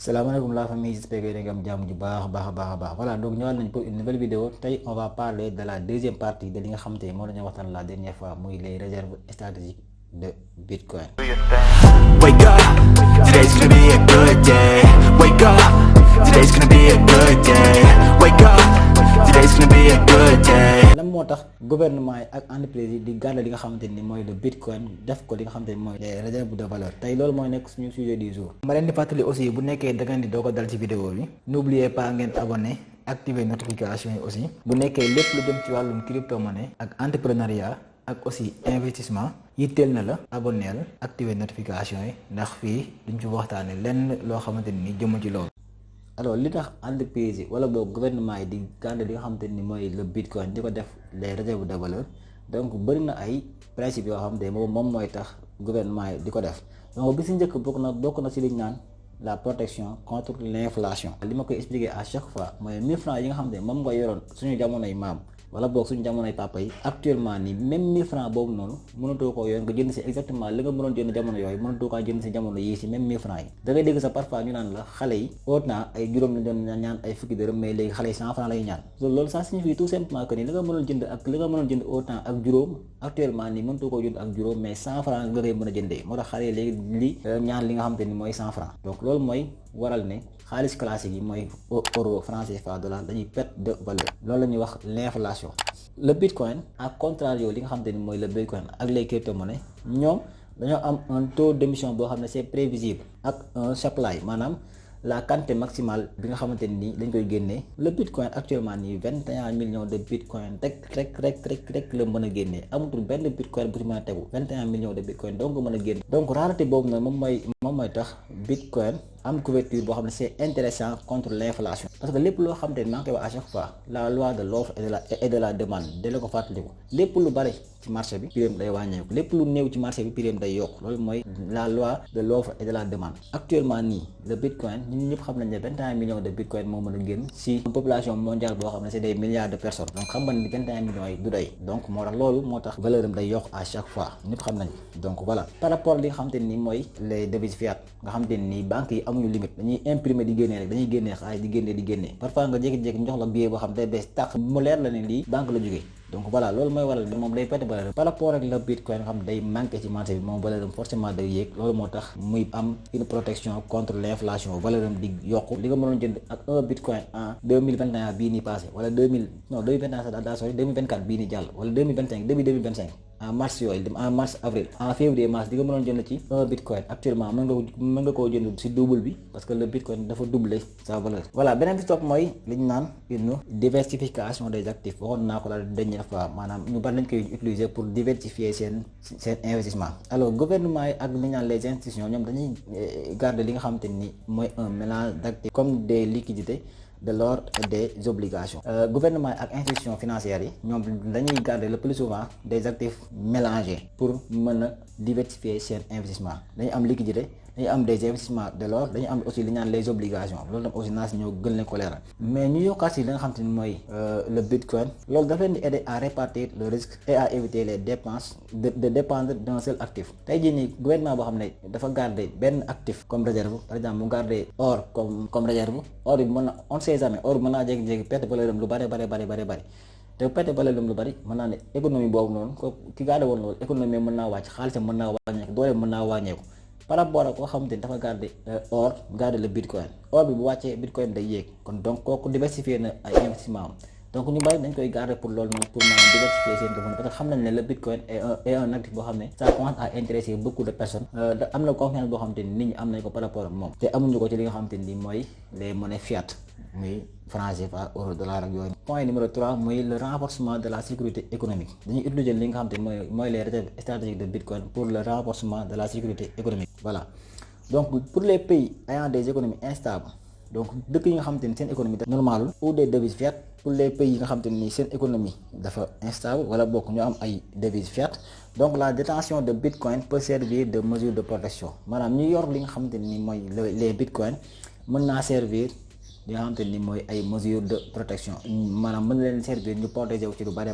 Salaamaaleykum la famille, j'espère que yéen a ngi am jàmm ju baax. Voilà, donc ñëwaat nañ pour une nouvelle vidéo. Tey on va parler de la deuxième partie de li nga xamante ni moom la ñu waxtaan la dernière fois muy les réserves stratégiques de Bitcoin. Wake up, today's gonna be a good day. Wake up, today's gonna be a good day. Wake up, today's gonna be a good day. lan moo tax gouvernement yi ak entreprise yi di garder li nga xamante ni mooy le Bitcoin def ko li nga xamante ni mooy les réserves de valeur tey loolu mooy nekk suñu sujet du jour. ma leen di fàttali aussi bu nekkee da ngeen di doog a dal ci vidéo bi n'oubliez pas ngeen abonné activer notification yi aussi bu nekkee lépp lu jëm ci wàllum crypto monnaie ak entrepreneuriat ak aussi investissement yitteel na la abonneel activer notification yi ndax fii duñ ci waxtaane lenn loo xamante ni jëmu ci loolu. alors li tax entreprise yi wala boog gouvernement yi di garder li nga xamante ni mooy le Bitcoin di ko def les réserves de valeur donc bëri na ay principes yoo xamante ne moom mooy tax gouvernement yi di ko def donc bi si njëkk bokk na si liñ naan la protection contre l'inflation. li ma koy expliquer à chaque fois mooy 1000 francs yi nga xamante ne moom nga yoroon suñu jamonoy maam wala boog suñu jamonoy papa yi actuellement nii même 1000 francs boobu noonu mënatoo koo yoon nga jënd si exactement li nga mënoon jënd jamono yooyu mënatoo kaa jënd si jamono yii si même 1000 francs yi da ngay dégg sa parfois ñu naan la xale yi autant ay juróom la doon ñaan ay fukki dërëm mais léegi xale yi 100 francs lay ñaan loolu ça signifie tout simplement que ni li nga mënoon jënd ak li nga mënoon jënd autant ak juróom actuellement nii mënatoo koo jënd ak juróom mais 100 francs nga koy mën a jëndee moo tax xale yi léegi li ñaan li nga xamante ni mooy 100 francs donc loolu mooy waral ne xaalis classique yi mooy euro franc CFA dollar dañuy perte de valeur loolu la ñuy wax l'inflation. le Bitcoin à contrario li nga xamante ni mooy le Bitcoin ak les crypto-monnaies ñoom dañoo am un taux d'émission boo xam ne c'est prévisible ak un supply maanaam la quantité maximale bi nga xamante ni dañ koy génnee le Bitcoin actuellement nii 21 millions de Bitcoin rek la mën a génnee amatul benn Bitcoin bu ci mën a tegu 21 millions de Bitcoin donc mën a génne donc rareté boobu nag moom mooy tax Bitcoin am couverture boo xam ne c'est intéressant contre l'inflation parce que lépp loo xam te maa ngi koy wax à chaque fois la loi de l'offre et de la demande de la ko fàttaliku lépp lu bari ci marché bi prix day wàññeeku lépp lu néew ci marché bi prix day yokk loolu mooy la loi de l'offre et de la demande actuellement nii le Bitcoin ñun ñëpp xam nañ ne 21 millions de Bitcoin moo mën a génn si population mondiale boo xam ne c'est des milliards de personnes donc xam nga ni 21 millions yi du doy donc moo tax loolu moo tax valeur am day yokk à chaque fois ñëpp xam nañ donc voilà par rapport li nga xamante ni mooy les devises fiat nga xamante ni banques yi amuñu limite dañuy imprimer di génnee rek dañuy génnee xaalis di génnee parfois nga jékki-jékki ñu jox la billet boo xam day bees tàq mu leer la ne lii banque la jógee donc voilà loolu mooy waral moom day perte valeur par rapport ak le Bitcoin nga xam day manqué ci marché bi moom valeur forcément day yéeg loolu moo tax muy am une protection contre l'inflation valeur di yokku li nga mënoon jënd ak un Bitcoin en 2021 bii nii passé wala 2021 sax daa sori 2024 bii nii jàll wala 2025 début 2025 en mars yooyu en mars avril en février mars di nga mënoon jënd ci un Bitcoin actuellement mën nga koo jënd ci double bi parce que le Bitcoin dafa doubler sa valeur. voilà beneen bi topp mooy li ñu naan une diversification des actifs waxoon naa ko la dernière fois maanaam ñu bari nañ koy utiliser pour diversifier seen investissement. alors gouvernement yi ak li ñu naan les institutions ñoom dañuy garder li nga xamante ni mooy un mélange d'actifs comme des liquidités. de l'or et des obligations. Gouvernement ak institutions financières yi ñoom dañuy garder le plus souvent des actifs mélangés pour mën a diversifier seen investissement dañuy am liquidité dañuy am des investissements de l'or dañuy am aussi li ñu naan les obligations loolu tam aussi naa si ñëw gën leen ko leeral mais ñu yokkaat si li nga xam te ni mooy le Bitcoin loolu dafa leen di aider à répartir le risque et à éviter les dépenses de dépendre d'un seul actif tey jii nii gouvernement boo xam ne dafa garder benn actif comme réserve par exemple mu garder or comme réserve or bi mën na on sait jamais or bi mën naa jékki-jékki perte valeur am lu bari te perte valeur am lu bari mën naa ne économie boobu noonu ko ki garder woon loolu économie mën naa wàcc xaalisam mën naa wàññeeku doole mën naa wàññeeku par rapport ak koo xamante ni dafa garder or garder le Bitcoin or bi bu wàccee Bitcoin day yéeg kon donc kooku diversifier na ay investissement am donc ñu bari dañ koy garder pour loolu noonu pour maanaam diversifier seen revenu parce que xam nañ ne le Bitcoin est un actif boo xam ne ça commence à intéresser beaucoup de personnes am na confiance boo xamante ni nit ñi am nañ ko par rapport ak moom te amuñu ko ci li nga xamante ni mooy les monnaies fiat muy franc CFA euro dollar ak yooyu. point numéro 3 mooy le renforcement de la sécurité économique dañuy utiliser li nga xamante ni mooy les réserves stratégiques de Bitcoin pour le renforcement de la sécurité économique. voilà donc pour les pays ayant des économies instables donc dëkk yi nga xamante ni seen économie dafa normalul ou des devises fiat pour les pays yi nga xamante ni seen économie dafa instable wala bokk ñu am ay devises fiat donc la détention de Bitcoin peut servir de mesure de protection maanaam ñu yor li nga xamante ni mooy les Bitcoin mën naa servir li nga xamante ni mooy ay mesures de protection maanaam mën na leen servir ñu protéger wu ci lu bare.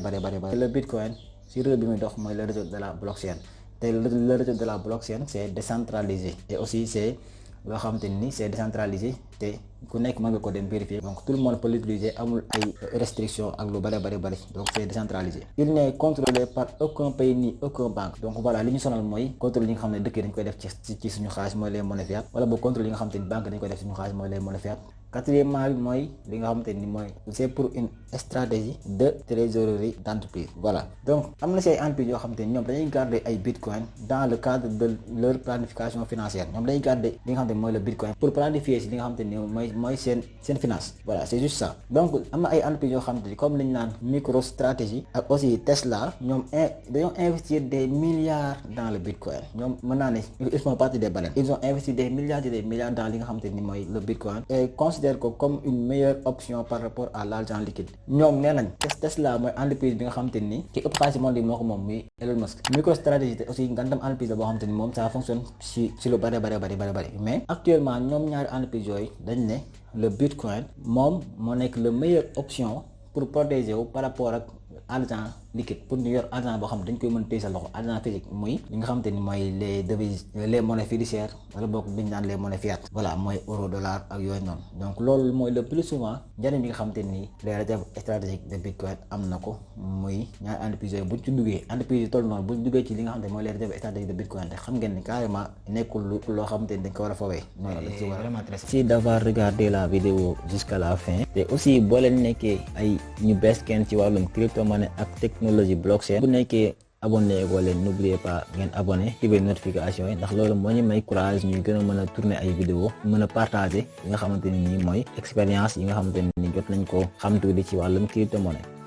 le Bitcoin si réseau bi muy dox mooy le réseau de la blockchain te le réseau de la blockchain c'est décentralisé et aussi c'est loo xamante ni c'est décentralisé te ku nekk mën nga ko dem vérifier, donc tout le monde peut l'utiliser, amul ay restrictions ak lu bari, donc c'est décentralisé. Il n'est contrôlé par aucun pays ni aucun banque. Donc voilà, li ñu sonal mooy contrôle yi nga xam ne dëkk dañ koy def ci suñu xaalis mooy les monnaies fiat, wala boog contrôle yi nga xam te ni banque dañ koy def suñu xaalis mooy les monnaies fiat. Quatrièmement bi mooy li nga xamante ni mooy c'est pour une stratégie de trésorerie d'entreprise. Voilà, donc am na si ay entreprises yoo xamante ni ñoom dañuy garder ay bitcoin dans le cadre de leur planification financière. ñoom dañuy garder li nga xamante ni mooy le bitcoin pour planifier si li nga xamante ni mooy seen finance. Voilà, c'est juste ça. Donc am na ay entreprises yoo xamante ni comme li ñu naan MicroStrategy ak aussi Tesla, ñoom dañoo investir des milliards dans le bitcoin. ñoom mën naa ne ils font partie des baleines. Ils ont investi des milliards et des milliards dans li nga xamante ni mooy le bitcoin et considèrent comme une meilleure option par rapport à l'argent liquide. ñoom nee nañ Tesla mooy entreprise bi nga xamante ni ki ëpp xaalis monde bi moo ko moom muy Elon Musk. MicroStrategy te aussi ngandam entreprise la boo xamante ni moom ça fonctionne si lu bari mais actuellement ñoom ñaari entreprise yooyu dañ ne le bitcoin moom moo nekk le meilleure option pour protéger wu par rapport ak argent liquide, pour ñu yor argent boo xam ne dañ koy mën téye sa loxo, argent physique muy li nga xamante ni mooy les devises, les monnaies fiduciaires wala boog bi ñu naan les monnaies fiat. Voilà, mooy euro, dollar ak yooyu noonu. Donc loolu mooy le plus souvent njëriñ bi nga xamante ni les réserves stratégiques de bitcoin am na ko, muy ñaari entreprises yooyu buñ ci duggee, entreprises yi toll noonu buñ duggee ci li nga xamante ni mooy les réserves stratégiques de bitcoin te xam ngeen ni carrément nekkul loo xamante ni dañ ko war a foowee. Non, dañ ci war a vraiment très merci d'avoir regardé la vidéo jusqu'à la fin. te aussi boo leen nekkee ay ñu bees kenn ci wàllum crypto-monnaie ak technologie blockchain, bu nekkee abonné ko leen, n'oubliez pas ngeen abonné, activer notification yi, ndax loolu moo ñu may courage ñuy gën a mën a tourner ay vidéo, mën a partager yi nga xamante ni nii mooy expérience yi nga xamante ni jot nañ ko xam tuuti ci wàllum crypto-monnaie.